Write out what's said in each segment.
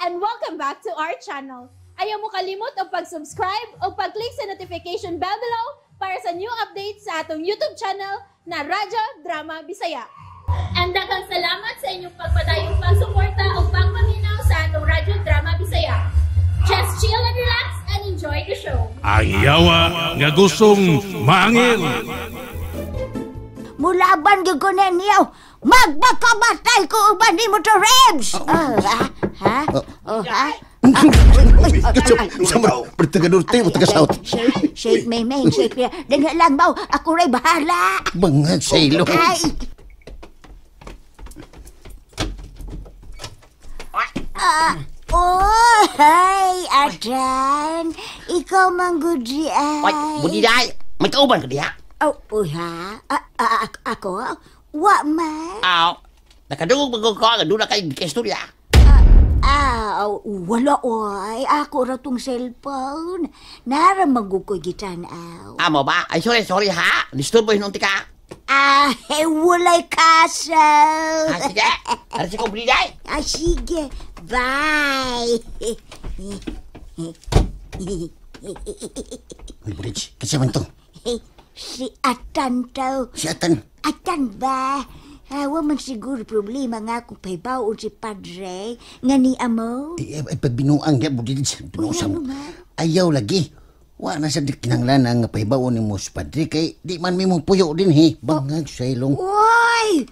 And welcome back to our channel. Ayaw mo kalimot og pag-subscribe o pag-click sa notification bell below para sa new updates sa atong YouTube channel na Radyo Drama Bisaya. And daghang salamat sa inyong pagpadayong pagsuporta o pagpaminaw sa atong Radyo Drama Bisaya. Just chill and relax and enjoy the show. Ang yawa nga gustong maangil. Mulaban gyud ko ninyo. Magpakamatay ko uban nimo to, Rebs. Oh, ha? Ha? Oh, ha? Taga Norte o taga South? Shake, shake, may, may, shake. Daghan lang ba? Ako ray bahala. Bangag sa ilong. Ay. Ah, oh, ay, Atan. Ikaw man gud di ay. Oy, budiday, may kauban ka diha. Oh, uy, ha? Ah, ah, ako? Wa man. Aw, nakadungog man ko nga doon na kay istorya. Ah, wala oy. Ako ra tong cellphone. Nara magukoy gitan-aw. Amo ba? Ay, sorry, sorry ha. Disturbo hinunti ka. Ah, eh, walay kaso. Ah, sige. Aris ko, budiday. Ah, sige. Bye. Uy, Bridge, kasi man to. Si Atan daw. Si Atan. Atan ba? Ah, wa man siguro problema nga kung pahibaon si Padre nga ni amo. Ay, ay, pagbinuang ya, Bridge. Binuang Uy, ano man? Ayaw lagi. Wa na sa kinanglan ang pahibaon ni mo si Padre kay di man mi mo puyo din he. Bangag sa ilong. Uy!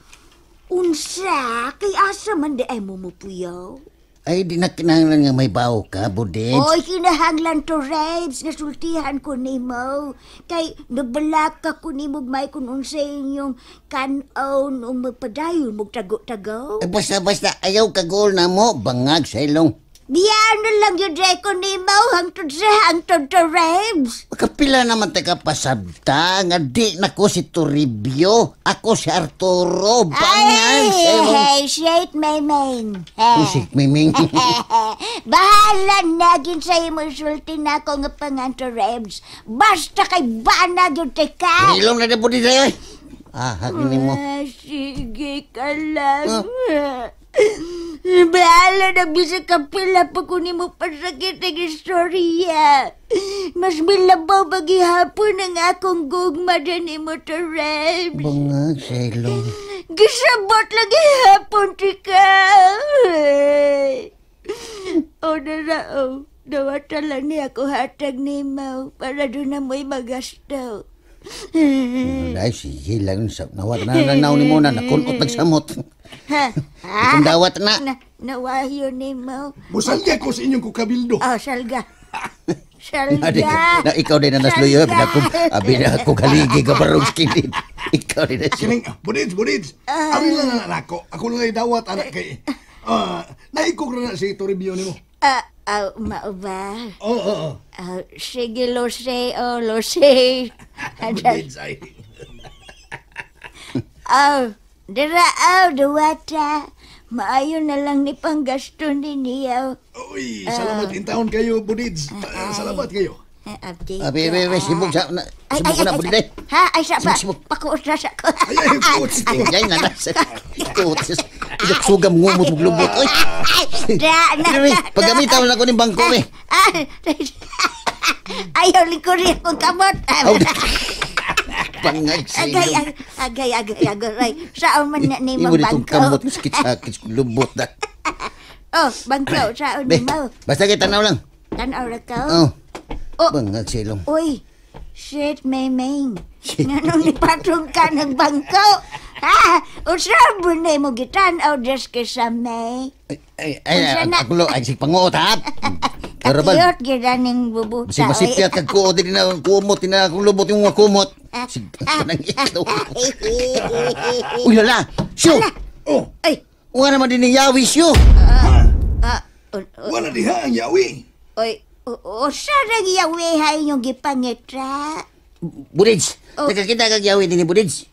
Unsa? Kay asa man di ay mo mupuyaw? Ay, di na kinahanglan nga may bawo ka, Budits. Oy, kinahanglan to, Rebs. Nasultihan ko nimo. Kay nabalaka ko nimo may kun unsa inyong kanon o magpadayon mog tago-tago. Ay, basta, basta, ayaw kagol na mo. Bangag sa ilong. Biyan na lang yun ko nimo hangtod sa hangtod to, Rebs. Kapila naman tayo pasabta nga di na ko si Toribio. Ako si Arturo. Bangag Ay, sa ilong. hey, shake may main. Usik, miming. Bahala na gin sa imo sulti na ako nga panganto, Rebs. Basta kay bana yun teka. Ilong na di sa'yo eh. Ah, hagin mo. Ah, sige ka lang. Bahala na bisa kapila pa kunin mo pasakit ang istorya. Mas milabaw bagihapon ang akong gugma din ni mo to, Rebs. Bangag sa ilong. Gisabot lagi hapon, tika. O na o. Dawata lang niya ako hatag ni mo para doon na mo'y magasto. Ay, sige lang. Nawat na lang naon ni mo na. Nakunot nagsamot. Ha? Ikong dawat na. Na, nawahyo ni mo. Musalga ko sa inyong kukabildo. Oh, salga. Na, di, Salga. na ikaw din na nasluyo. Salga. Abi na ako kaligi ka barong skinid. Ikaw din na siya. Kining, Budids, Budids. Abi lang na nako. Ako lang ay dawat, anak kay. Ah, naikog na na si Toribio nimo. Ah, ah, mao ba? Oo, oo, oo. Ah, sige, Lose. Oh, Lose. Budids, ay. Oh, dira, oh, duwata. Maayo na lang ni panggasto ni niyo. Uy, salamat in taon kayo, Budids. Salamat kayo. Ah, Update. Abi, abi, abi, sibog sa... Na, Ay, sibog ko ay, na, ay, Budiday. ha, ay, sa pa. Sibog, sibog. Pakuot na sa ko. Ay, ay, kuot. Ay, na, na. Ikuot. Sugam ngumot mong lubot. Uy. Ay, da, na, Abi, na. Paggamita mo na ko ng bangko, eh. Ay, ayaw likuri akong kamot. Aw, Bangag sa Agay, ilong. agay, agay, agay, agay. Saan man na ni Imo mo ditong bangko? kamot. Sakit-sakit. Lubot na. Oh, bangko, saan Be, ni mo? basta kay tanaw lang. Tanaw ra ka? Oh. Oh. Bangag sa ilong. Uy, shit, Mayming. Nganong nipatong ka ng bangko? Ha? Usab mo na mo gitan-aw des kay sa may. Ay, ay, ay, Unsa na? ako lo, ay, sig panguot, ha? Pero ba, Kakiyot gid ning bubuta. sig masipyat kag kuot, din na kumot, din na akong lubot yung mga kumot. Sig, kanang ito. Uy, lala, siyo! Oh, Ay, Wala naman din ni Yawi, siyo! ah, wala diha ang yawi. oy, usa ra giyawi ha inyong gipangetra. Budids, Oh. nakakita kag Yawi din ni Budids.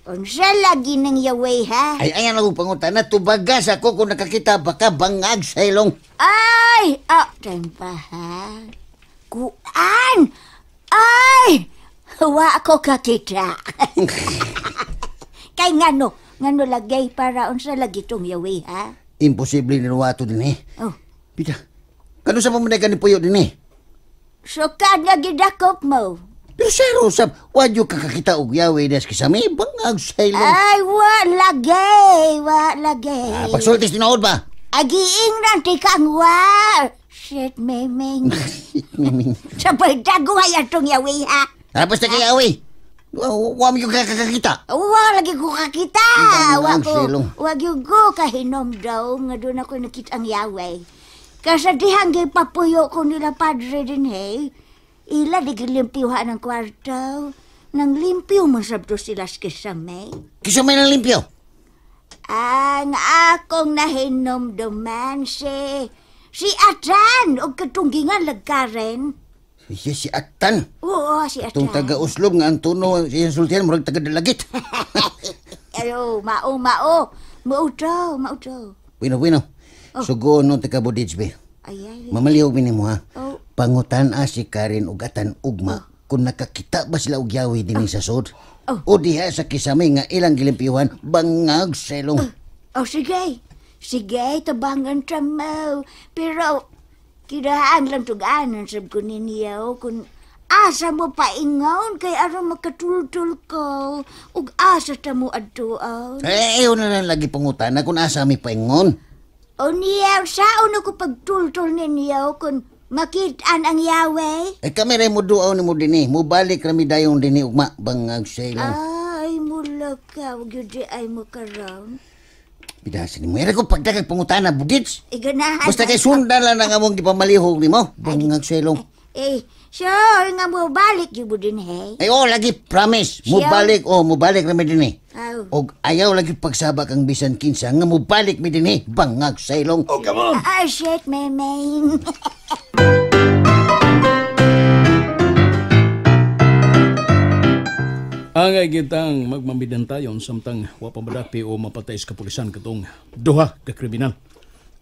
Unsa lagi ng yawi ha? Ay, ayan ako pangutana, tubagas ako kung nakakita, baka bangag sa ilong. Ay! Ah, pa ha? Kuan! Ay! Wa ako kakita. Kay ngano, ngano lagay para unsa lagi tong yawi ha? Imposible ni Ruwato din eh. Oh. Pita. Kano sa mo man ka ni puyo dinhi? Sukad nga gidakop mo. Pero sir, usap, wadyo ka kakita og yawi des kisame, bangag sa ilong. Ay, wa lagi, wa lagi. Ah, pagsultis tinuod ba? Agiing lang ti kang wa. Shit, memeng. Miming. Sabay daguhay atong yawi ha. Ah, basta kay yawi. Wa mo yung kakakita. Wa lagi ko kakita. Wa Ang ko, silong. wa gyud ko kahinom daw nga doon ako nakita ang yawi. Kasi dihang gipapuyo ko nila padre din hey. Ila di gilimpyuhan ang kwarto. Nang limpyo man sabto sila sa kisame. Kisame ng limpyo. Ang akong nahinomduman si Atan og katunggingan lagkaren. Siya si Atan. Oo, si Atan. Itong taga-uslob nga ang tuno siyang sultihan, murag taga-dalagit. Ayo, mao, mao. Mao to, mao to. Bueno, bueno. Sugoon no taga Budits, be. Ay, ay. Mamalihog mi nimo ha. Oh. Pangutan a si Karen ug Atan ugma kung nakakita ba sila og yawi dinhi sa sod. Oh. O diha sa kisame nga ilang gilimpyuhan bangag selong. Oh, sige. Sige, tabangan ta mo. Pero, kirahan lang tuganan sab ko ninyo kung asa mo paingon kay aron makatultul ko ug asa ta mo adtuon. Eh, ayaw na lang lagi pangutan na kung asa mi paingon. O niya, saon ako pagtultul ninyo kung makitaan ang yawe? Eh kami rin mo duaw ni mo dinhi. Mubalik rami dayong dinhi ugma bangag selong. Ay, mula ka. Huwag yun di ay mo karon. Bidasin mo. Ere ko pagdagag pangutana, Budits. Iganahan. Basta kay sundan lang ang among gipamalihog nimo. Bangag selong. Eh, sure nga mo balik yun mo din, hey? Ay, oh, lagi promise. Siya. Mubalik, oh, mubalik rami dinhi. Aw. Og ayaw lagi pagsaba kang bisan kinsa nga mubalik mi dinhi. Bangag selong. Oh, come on. Ah, shit, memeng. Angay gitang magmamidan tayon samtang wa pa madapi o mapatay sa kapulisan katong duha ka kriminal.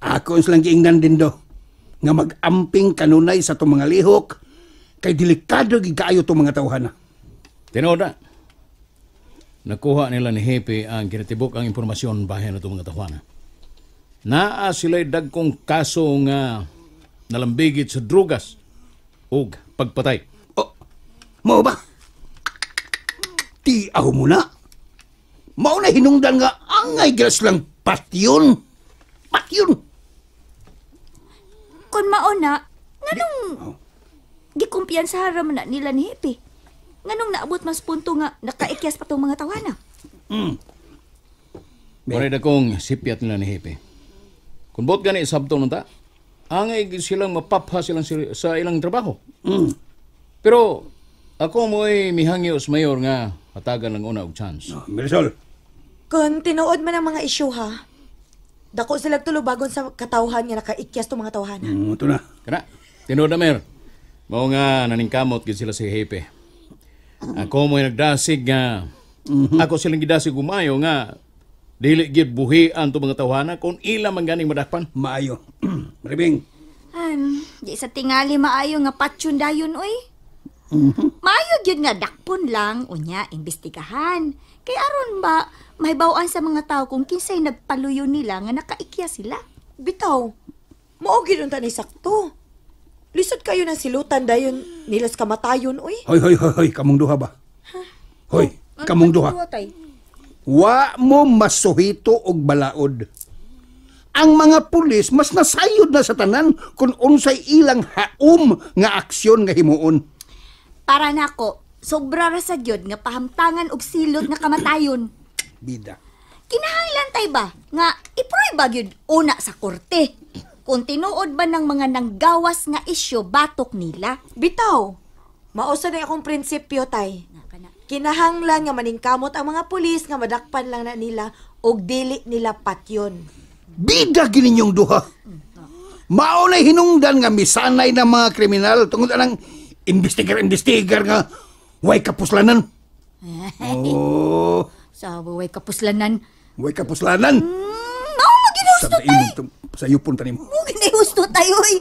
Ako ang silang giingnan din do. Nga mag-amping kanunay sa itong mga lihok, kay delikado gigaayo itong mga tawhana. Tinuod na. Nakuha nila ni Hepe ang kinatibok ang impormasyon bahin na itong mga tawana. Naa sila'y dagkong kaso nga nalambigit sa drugas ug pagpatay. Oh, mao ba? Tiaw mo na. Mao na hinungdan nga angay gilas lang patyon. Patyon. Kung mauna, nganong gikumpiyansa man na nila ni Hepe? Nganong naabot mas punto nga nakaikyas pa tong mga tawana? Wala dakong sipyat nila ni Hepe. Kung bot gani sabto nunta, angay gid silang mapapha silang sa ilang trabaho. Pero ako mo'y mihangyo sa mayor nga hatagan lang una og chance. Oh, Marisol, Kung tinuod man ang mga isyu ha, dako sila tulubagon sa katawhan nga nakaikyas tong mga tawhana. Ito na. Kana, tinuod na mayor. Mao nga naningkamot gid sila si Hepe. Ako mo'y nagdasig nga ako silang gidasig umayo nga dili gid buhian tong mga tawhana kung ila man ganing madakpan. Maayo. Maribing. Di sa tingali maayo nga patyon dayon oy. Maayo gyud nga dakpon lang unya imbestigahan. Kay aron ba mahibaw-an sa mga tao kung kinsay nagpaluyo nila nga nakaikya sila. Bitaw, mao gyud unta ni sakto. Lisod kayo ng silutan dayon nilas kamatayon oy. Hoy, hoy, hoy, hoy, kamong duha ba? Hoy, kamong duha. Wa mo masuhito og balaod. Ang mga pulis mas nasayod na sa tanan kung unsay ilang haom nga aksyon nga himuon. Para nako, sobra ra sa gyud nga pahamtangan og silot nga kamatayon. Bida. Kinahanglan tay ba nga iprueba gyud una sa korte kung tinuod ba ng mga nanggawas nga isyu batok nila. Bitaw, mao sa na akong prinsipyo tay. Kinahanglan nga maningkamot ang mga pulis nga madakpan lang na nila og dili nila patyon. Bida gininyong duha. Mao na hinungdan nga misanay ng mga kriminal tungod anang investigar nga way kapuslanan. Oh, Sa way kapuslanan. way kapuslanan. Mao maginusto Sa tay. sa yupon tanim. Mao ginahusto tayo oy.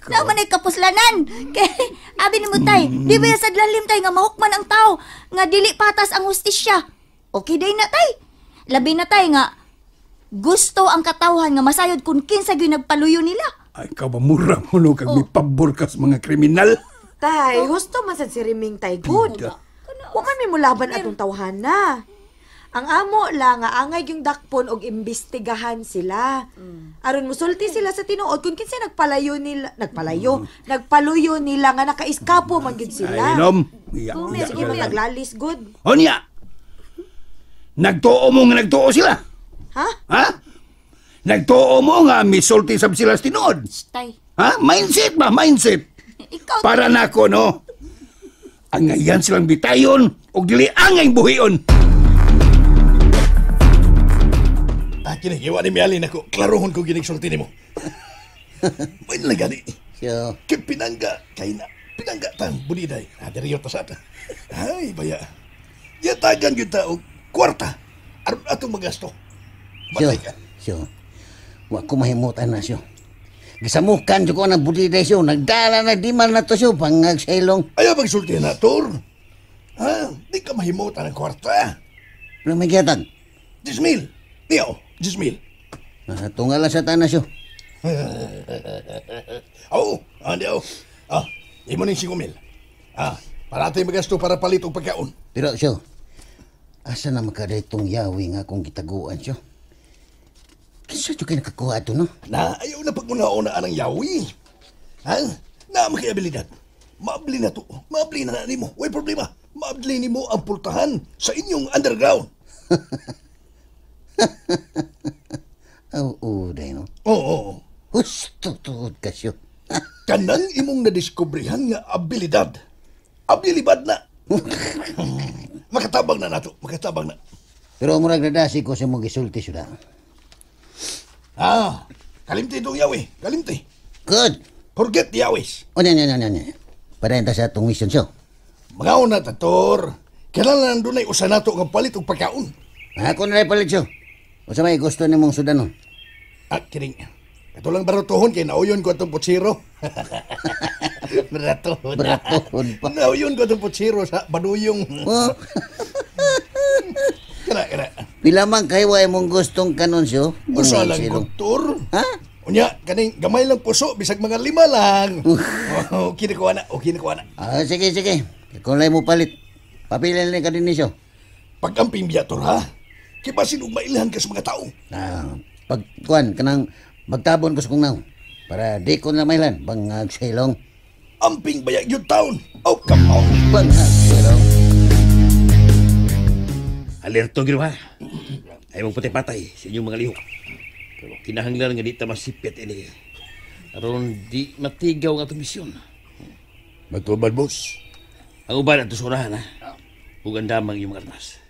Naman ay kapuslanan. Kay abi nimo tay, di ba sa lalim tay nga mahukman ang tao nga dili patas ang hustisya. Okay day na tay. Labi na tay nga Gusto ang katawhan nga masayod kung kinsa gyud nagpaluyo nila. Ay, ikaw ba mura mo no kag may pabor ka sa mga kriminal? Tay, husto man sad si Riming tay good. Wa man may mulaban atong tawhana. Ang amo lang nga angay yung dakpon og imbestigahan sila. Aron musulti sila sa tinuod kung kinsa nagpalayo nila, nagpaluyo nila nga nakaiskapo man gyud sila. Ay, nom. Sige mo taglalis good. Onya. Nagtuo mo nga nagtuo sila. Ha? Ha? Nagtuo mo nga misulti sab sila sa tinuod. Tay. Ha? Mindset ba? Mindset. Ikaw para nako no. Angayan silang bitayon og dili angay buhion. Kini, iwa ni Miali na ko. Klarohon ko ginig-sulti nimo. May nalagani. Siyo. Kay pinangga, kay na. Pinangga tang, buliday. Diriyo ta sa ata. Ay, baya. Yatagan yun ta og kwarta. Aron atong magasto. Siyo, siyo. Wa ko mahimutan na siyo. Gisamukan siyo ko ng buliday siyo. Nagdala na di man na to siyo. Pangag sa ilong. Ayaw magsulti na, Tor. Ha? Di ka mahimutan ng kwarta. Ano may giyatag? 10,000. Niyo. 10,000. Tunga lang sa tanas yun. Oo, andi oh. Ah, imo ning 5,000. Ah, para atay magasto para palit og pagkaon. Pero siyo, asa na makadaytong yawi nga akong gitaguan siyo? Kinsa jud kay nakakuha ato no? Na, ayaw na pag-una-una anang yawi. Ha? Na makiabilidad. Maabli na to. Maabli na na nimo. Way problema. Maabli nimo ang pultahan sa inyong underground. Oo, day no. Oo. Husto tuod ka siyo. Kanang imong nadiskubrehan nga abilidad. Abilibad na. Makatabang na nato, makatabang na. Pero murag nadasi ko sa mong gisulti syudad. Ah, kalimti itong yawi, kalimti. Good. Forget the yawis. O, nya. Padayon ta sa atong mission siyo. Mga una, Tator. Kailangan dunay usa nato nga palit og pagkaon. Ako na rin palit siyo. Usa may gusto nimong sudanon? Ah, kining. Ito lang baratuhon kay nauyon ko atong putsiro. Baratuhon. Baratuhon pa. Nauyon ko atong putsiro sa baduyong. Oh. Kira. Pila man kay way mong gustong kanon siyo? Usa lang kultur. Ha? Unya, kaning gamay lang puso, bisag mga 5 lang. Okay na ko ana, okay na ko ana. Ah, sige. Kung lay mo palit, papili lang ka din siyo. Pag-amping biyator ha? Kibasin og mailhan ka sa mga tao. Ah, pagkuan kanang magtabon ko sa kong naong. Para di ko na mailhan, bangag sa ilong. Amping bayag yun taon. Oh, come on. Bangag sa ilong. Alerto gino ha. Ay mong patay-patay sa inyong mga lihok. Pero kinahanglan nga di ta masipit ini. Aron di matigaw ang atong misyon. Matubad, boss. Ang uban ato sa unahan ha. Ug andamang inyong mga armas.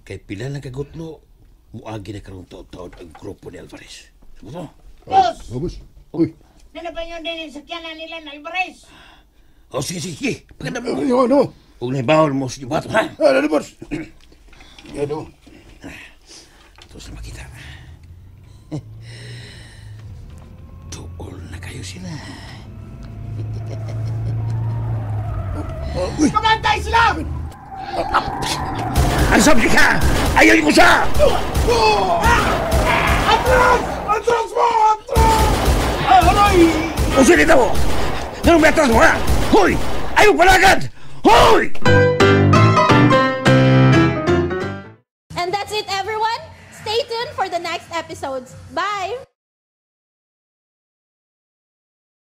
Kay pila lang kagutlo, muagi na karong taon-taon ang grupo ni Alvarez. Sabot mo? Boss! Oh, boss. Uy. Nanaban yun din yung sakyanan nila ng Alvarez. Oh, sige. Paganda mo. Ano? Huwag na ibawal mo sa inyong bato, ha? Ano, boss? Ano? Ito sa makita. Tuol na kayo sila. Uy! Kamantay sila! Ang sabi ka! Ayaw ko siya! Atras! Atras mo! Atras! Aray! Usin ito mo! Ganun ba atras mo, ha? Hoy! Ayaw palagad! Hoy! And that's it, everyone. Stay tuned for the next episodes. Bye!